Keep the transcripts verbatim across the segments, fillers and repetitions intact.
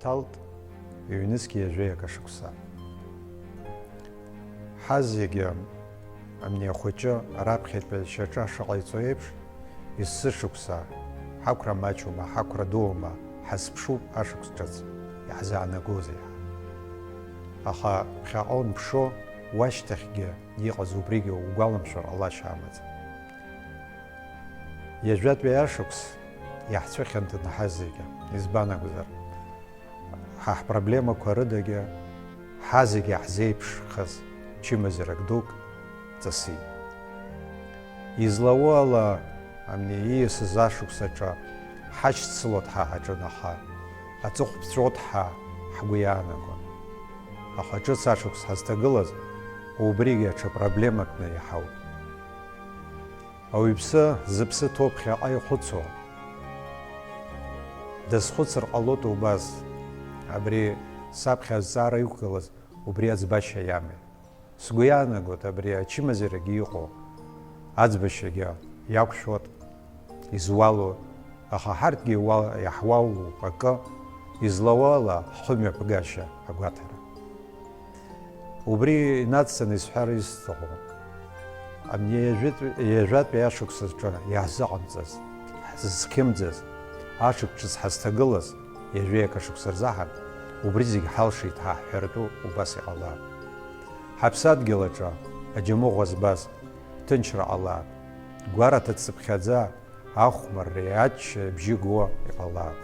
Ҭалт ҩнызқь ҩажәеи акы шықәса. Ҳазегьы, амни ахәыҷы раԥхьатәи ашьаҿа шыҟаиҵо еиԥш, есышықәса, ҳақәра маҷума, ҳақәра дуума, ҳазԥшуп ашықәс ҿыц, иаҳзаанагозеи ҳәа. Аха ԥхьаҟа унԥшо, уашьҭахьгьы иҟаз убригьы угәаламшәар ҟалашьа амаӡам. Ҩажәатәи ашықәс иаҳцәыхьанҭаны ҳазегьы, избан акәзар, ҳа ҳпроблемақәа рыдагьы ҳазегьы иаҳзеиԥшхаз чымазарак дук ҵысит. Излауала, амни ииасыз ашықәс аҿы ҳашьцылот ҳа ҳаҿын, аха аҵыхәԥҵәот ҳа ҳгәы иаанагон. Аха ҿыц ашықәс ҳазҭагылаз, убригьы аҽа проблемакны иаҳауп. Ауаҩԥсы зыԥсы ҭоу ԥхьаҟа ихәыцуа, дазхәыцыр ҟалоит убас, абри саԥхьа азҵаара иқәгылаз убри аӡбашьа иамеи? Сгәы иаанагоит, абри ачымазарагьы иҟоу аӡбашьагьы иақәшәоит, изуалу, аха ҳарҭгьы иуа-, иаҳуалуп акы, излауала ҳхымҩаԥгашьа агәаҭара. Убри инацҵаны исҳәар исҭаху, абни ҩажәатәи, ҩажәатәи ашықәс рҿы иаҳзыҟамҵаз, ҳзызхьымӡаз, ашықәс ҿыц ҳазҭагылаз, ҩажәеи акы шықәса рзаҳан, убри зегь ҳалшеит ҳәа ҳҳәаратәы убас иҟалап. Ҳаԥсадгьыл аҿы аџьамыӷәа збаз ҭынчра ҟалап. Гәараҭа цыԥхьаӡа ахәмарреи ачча бжьы гоуа иҟалап.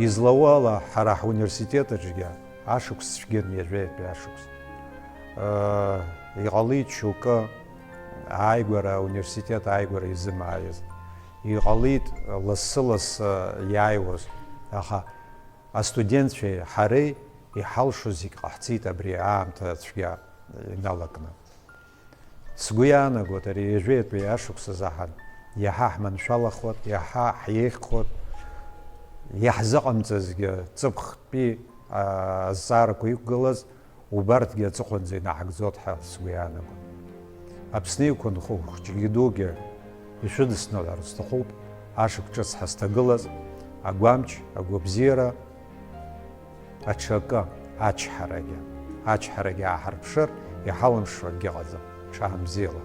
Излауала, ҳара ҳуниверситет аҿгьы ашықәс цәгьан, ҩажәаҩтәи ашықәс. Ыы, иҟалеит шьоукы ааигәара, ауниверситет ааигәара изымааиз. Иҟалеит лассы-лассы иааиуаз, аха астудентцәеи ҳареи иҳалшо зегь ҟаҳҵеит абри аамҭа цәгьа иналакны. Сгәы иаанагоит, ари ҩажәеитәи ашықәс азаҳан иаҳа ҳманшәалахоит, иаҳа ҳиеиххоит, иаҳзыҟамҵазгьы ҵыԥхтәи, аа, азҵаарақәа иқәгылаз убарҭгьы аҵыхәанӡа инаҳагӡоит ҳәа сгәы иаанагоит. Аԥсны иқәынхо хәыҷгьы дугьы ишәыдысныҳәар сҭахуп, ашықәс ҿыц ҳазҭагылаз, агәамч, агәабзиара, аҽакы, ачҳарагьы, ачҳарагьы ааҳарԥшыр, иҳалымшо акгьы ыҟаӡам, ҽаанбзиала.